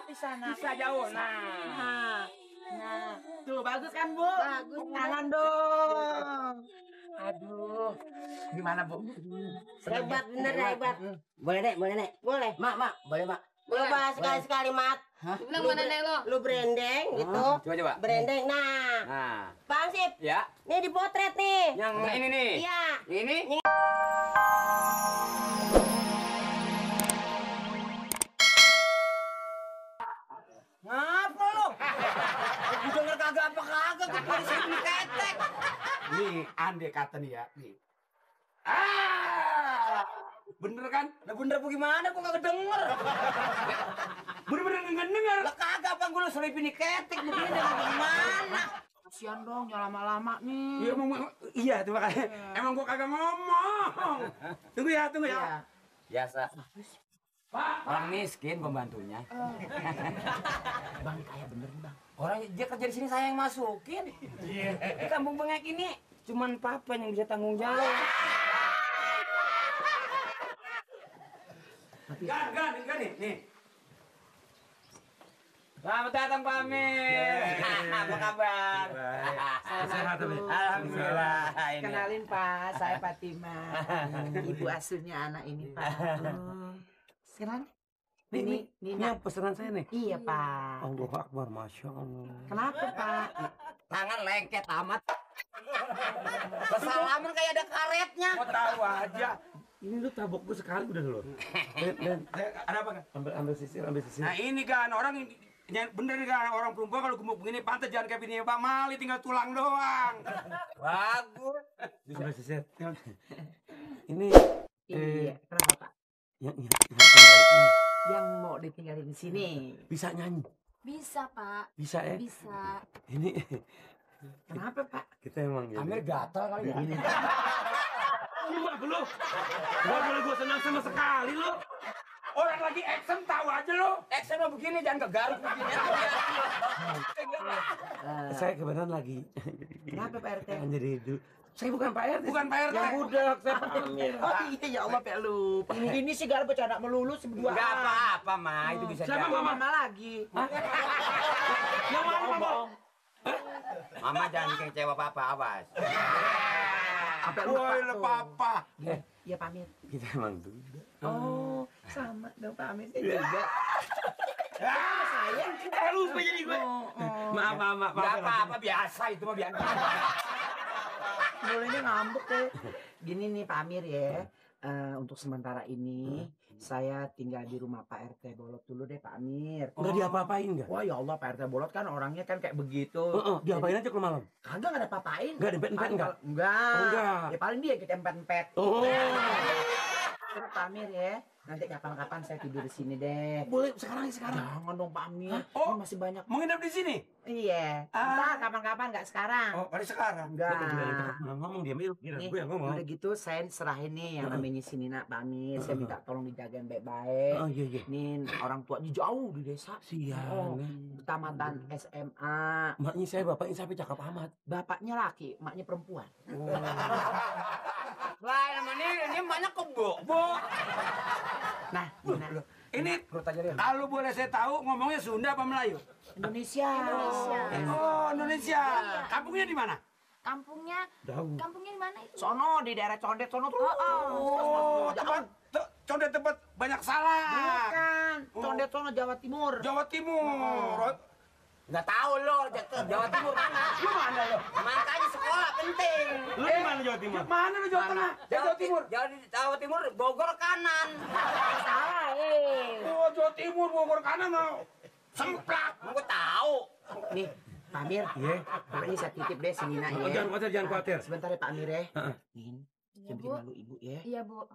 di sana. Bisa jauh. Nah. Nah, tuh bagus kan Bu? Bagus. Tangan dong. Aduh. Gimana Bu? Hebat bener hebat. Boleh Nek, boleh Nek. Boleh. Mak, boleh Mak. Coba sekali-sekali Mat. Bilang mana Nek lo? Lu branding gitu. Coba. Branding. Nah. Nah. Pak Ansip. Ya. Nih dipotret nih. Yang ini nih. Iya. Ini. Ngapa lu? Lu denger kagak apa kagak tuh polisi ini ketek. Nih, andai kata nih ya. Nih. Bener kan? Lah bener apa gimana? Gua kagak denger. Bener-bener nggak denger. Lah kagak apa gua lu selipin ini ketek begini gimana? Kasihan dong, jangan lama-lama nih. Ya, iya, tuh makanya. Emang gua kagak ngomong. Tunggu ya. Iya. Biasa. Pak, orang miskin pembantunya. Bang, kayak bener nih Bang. Orang dia kerja di sini saya yang masukin. Di kampung bengek ini cuman papa yang bisa tanggung jawab. Gan nih. Selamat datang Pak Amir. Apa kabar? Sehat tapi. Alhamdulillah. Kenalin Pak, saya Fatima. Ibu asuhnya anak ini Pak. Sekarang Ini yang pesanan saya nih. Iya Pak. Allahu Akbar, Masya Allah. Kenapa Pak? Tangan lengket amat. Salaman kayak ada karetnya. Mau tahu aja. Ini lu tabok gue sekali udah lu. Ada apa kan? Ambil sisir. Nah ini kan orang bener nih kan orang perempuan kalau gemuk begini pantas jangan kayak bini Pak Mali tinggal tulang doang. Bagus. Ambil sisir. Ini Iya, kenapa Pak? Yang mau ditinggalin di sini. bisa nyanyi. Bisa Pak. Bisa ya? Bisa. Ini Kenapa Pak? kita emang gitu. Amir gatal kali ya. Lu belum. Gak boleh gue senang sama sekali lu. Orang lagi action tahu aja lu. Action mah begini jangan kegaruk begini. Saya kebetulan lagi. Kenapa Pak RT? Jadi itu. Saya bukan Pak RT. Bukan Pak RT. Yang budak, saya Pak Amir. Oh iya ya Allah Pak lupa. Ini sih gak bercanda melulu berdua. Enggak apa-apa, Ma. Itu bisa jadi. Siapa mama lagi? Yang mana Mama? Mama jangan kecewa Papa, awas. Sampai lupa. Woi, Papa. Iya Pak Amir. Kita emang duda. Oh, sama dong Pak Amir saya juga. Saya Lupa jadi gue. Maaf. Enggak apa-apa, biasa itu mah biasa. mulainya ngambek deh. Gini nih Pak Amir ya. Untuk sementara ini saya tinggal di rumah Pak RT Bolot dulu deh Pak Amir. Udah diapa-apain enggak? Wah ya Allah Pak RT Bolot kan orangnya kan kayak begitu. Diapain aja kalau malam? Kagak ada apa-apain. Enggak dempet-dempet enggak? Enggak. Ya paling dia kita empet-empet. Oh. Terus Pak Amir ya. Nanti kapan-kapan saya tidur di sini deh. Boleh sekarang. Jangan dong Pak Amir. Oh. Ini masih banyak. Mau nginep di sini? Iya. Entar kapan-kapan nggak sekarang. Oh, pada sekarang. Enggak. Ngomong dia, gue yang ngomong. Udah gitu saya serahin nih yang namanya si Nina Pak Amir. Saya minta tolong dijagain baik-baik. Oh iya. Nih orang tuanya jauh di desa. Siang. Tamatan SMA. Maknya saya bapaknya sampai cakep amat. Bapaknya laki, maknya perempuan. Lah, ini emaknya kebo. Nah, Nina. Ini kalau boleh saya tahu ngomongnya Sunda apa Melayu? Indonesia. Oh, Indonesia. Kampungnya di mana? Kampungnya di mana itu? Sono di daerah Condet sono tuh. Oh, condet tempat banyak salah. Bukan. Condet sono Jawa Timur. Jawa Timur. Nggak tahu lo, Jawa Timur mana? Lu mana lo? Makanya sekolah penting. Lu di mana Jawa Timur? Mana lu Jawa Tengah? Jawa Timur. Jawa Timur Bogor kanan. Salah, Oh, Jawa Timur Bogor kanan lo. Semplak. Gue tahu. Nih, Pak Amir. Iya. Makanya saya titip deh si Nina ya. Jangan khawatir. Sebentar ya Pak Amir ya. Nin, Iya, jangan Bu. bikin malu ibu ya. Iya, Bu.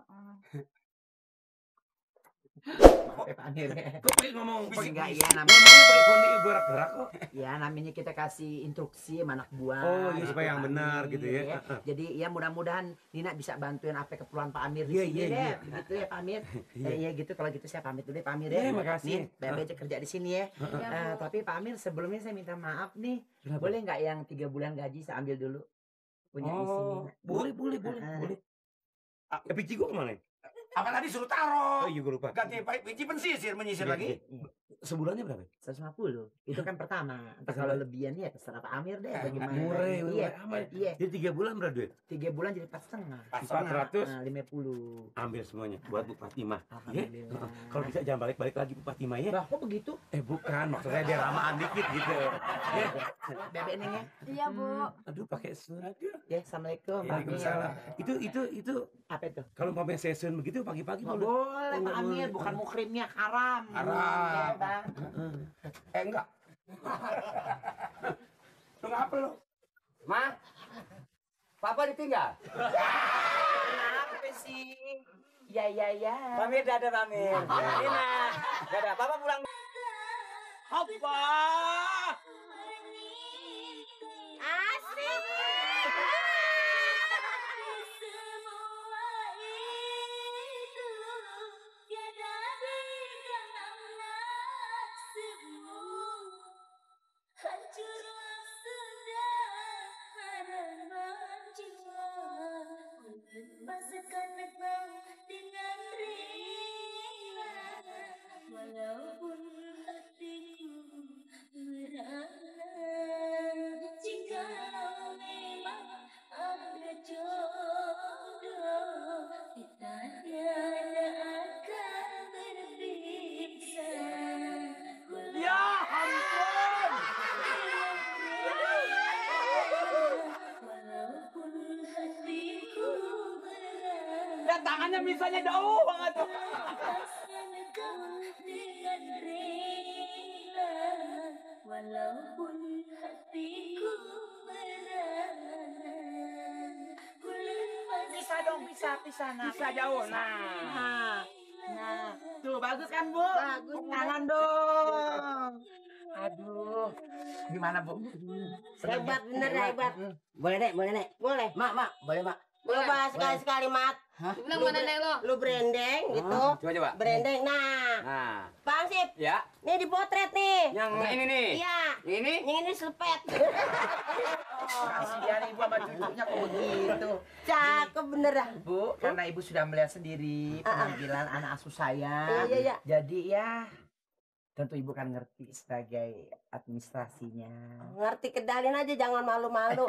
Maaf ya Pak Amir ya. Kok pengen ngomong Enggak bisik? ya namanya. Ngomongnya pakai kondisi gerak-gerak kok. Ya namanya kita kasih instruksi sama anak buah. Oh, iya, gitu, supaya yang Pak benar Amir, gitu ya. Jadi ya mudah-mudahan Nina bisa bantuin apa keperluan Pak Amir di Iya, sini iya, deh. iya. Begitu ya Pak Amir. Iya gitu kalau gitu saya pamit dulu deh Pak Amir ya. Iya, makasih. Nih, Bebe aja kerja di sini ya. Iya, Bu. Tapi Pak Amir sebelumnya saya minta maaf nih. Kenapa? Boleh nggak yang 3 bulan gaji saya ambil dulu? Punya di sini. Oh, boleh. Ah. Biji gua kemana? Apa tadi suruh taruh? Oh iya gue lupa. Ganti biji pensisir, menyisir lagi. Sebulannya berapa? 150. Itu kan pertama. Entar kalau lebihan ya terserah Pak Amir deh bagaimana. Murah, Iya. Iya. Jadi 3 bulan berapa duit? 3 bulan jadi 4,5. 400. Nah, 50. Ambil semuanya buat Bu Fatimah. Ya. Alhamdulillah. Kalau bisa jangan balik-balik lagi Bu Fatimah ya. Lah kok begitu? Bukan, maksudnya dia ramaan dikit gitu. Ya. Bebek neng ya. Iya, Bu. Aduh pakai surat ya. Ya, assalamualaikum. Waalaikumsalam. Itu Apa itu? kalau pakai season begitu pagi-pagi Nggak boleh. boleh Pak Amir, bukan mukrimnya haram. Haram. Ya, Bang. Enggak. Lu ngapa lu? Ma, Papa ditinggal. Kenapa sih? Ya. Pamir, dadah Pamir. Dina, dadah. Papa pulang. Apa? Asik. Walaupun hatiku merana, jika memang ada jodoh, kita tiada akan berpisah. Ya ampun. Walaupun hatiku merana, Dan tangannya misalnya jauh banget. dengan rela, walaupun hatiku merana, ku lepaskan. Bisa dong, bisa. Nah. Bisa jauh. Nah. Nah, tuh bagus kan Bu? Bagus. Tangan dong. Aduh, gimana Bu? Hebat bener hebat. Boleh Nek, boleh Nek. Boleh. Mak, boleh Mak. Coba sekali-sekali Mat. Bilang mana Nek lo? Lu branding gitu. Coba. Branding. Nah, Nah, Bang Sip. ya. Nih dipotret nih. Yang ini nih. Iya. Ini? Yang ini selepet. Kasihan Ibu sama cucunya kok begitu. Cakep bener dah. Bu, karena Ibu sudah melihat sendiri penampilan anak asuh saya. Iya. Jadi ya, tentu Ibu kan ngerti sebagai administrasinya. Ngerti kedalin aja, jangan malu-malu.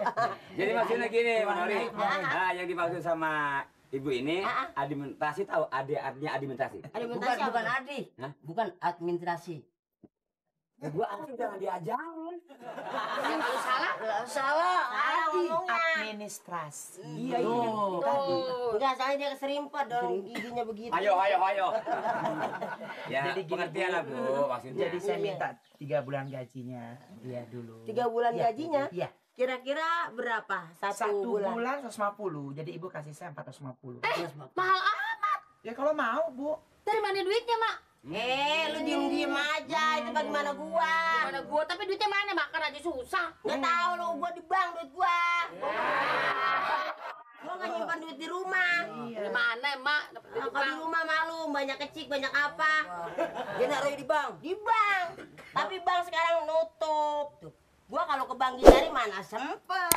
Jadi maksudnya gini, Mas Nori. Nah, yang dimaksud sama Ibu ini administrasi, tahu artinya administrasi? Administrasi apa? Bukan Adi, Hah? bukan administrasi. Gua aku jangan diajarin. Kalau salah? Salah. Salah ngomongnya. Administrasi. Iya, Enggak, soalnya dia keserimpet dong giginya begitu. Ayo. Ya, Jadi gini, pengertian lah, Bu, maksudnya. Jadi saya minta 3 bulan gajinya dia dulu. 3 bulan Iya, gajinya? Iya. Kira-kira berapa? Satu 1 bulan. bulan 150. Jadi Ibu kasih saya 450. Mahal amat. Ya kalau mau, Bu. Dari mana duitnya, Mak? Lu diem-diem aja, itu bagaimana gua? Mana gua, tapi duitnya mana makan aja susah. Nggak tahu lu, gua di bank duit gua. Gua nggak nyimpan duit di rumah. Di mana, Mak? Dapat duit Kalau di rumah malu, banyak kecil, banyak apa? Dia naruh di bank. Di bank. Tapi bank sekarang nutup. Tuh. Gua kalau ke bank Gindari mana sempet.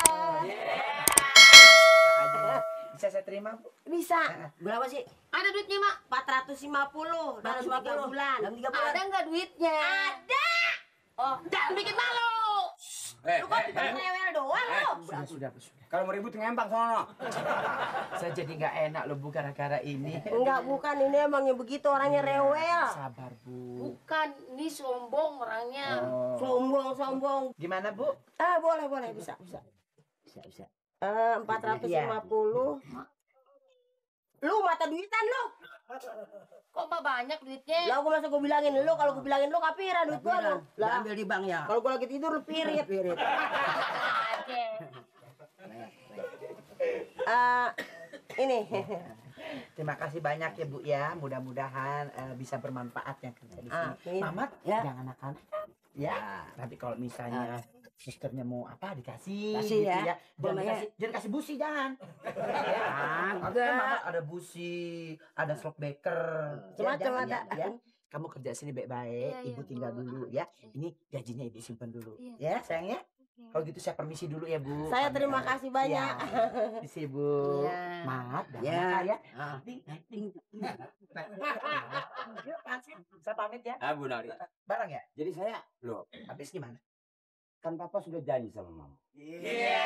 Bisa saya terima, Bu? Bisa. Berapa sih? Ada duitnya, Mak? 450 dalam 3 bulan. Dalam 3 bulan. Ada nggak duitnya? Ada. Oh, jangan bikin malu. Lu kan bikin rewel doang lu. Sudah. Kalau mau ribut ngempang sono. Saya jadi nggak enak loh, Bu, gara-gara ini. Enggak, bukan, ini emangnya begitu orangnya rewel. Sabar, Bu. Bukan, ini sombong orangnya. Oh. Sombong. Gimana, Bu? Boleh, bisa. 450. Lu mata duitan lu. Kok Mak banyak duitnya? Lah gua masa gua bilangin lu, kalau gua bilangin lu kapira duit gua lu. Lah Ambil di bank ya. kalau gua lagi tidur lu pirit. Ini. Terima kasih banyak ya, Bu ya. Mudah-mudahan bisa bermanfaat yang kerja di sini. Amin. Mamat, Ya. jangan nakal. Ya, nanti kalau misalnya susternya mau apa dikasih Kasih gitu ya. ya. Jangan Boleh. jangan kasih busi, jangan. Ada Mamat, ada busi, ada slot baker. Macam-macam jangan, ada. ya. Kamu kerja sini baik-baik, Iya, Ibu iya, tinggal Bu. dulu ya. Ini gajinya Ibu simpan dulu. Iya. Ya, sayang ya. Kalau gitu saya permisi dulu ya Bu. Saya terima kasih banyak. Permisi Bu. Iya. Maaf dah. Ya. Saya pamit ya. Ah, Bu Nori. Barang ya. Jadi saya, loh, Habis gimana? kan Papa sudah janji sama Mama. Iya.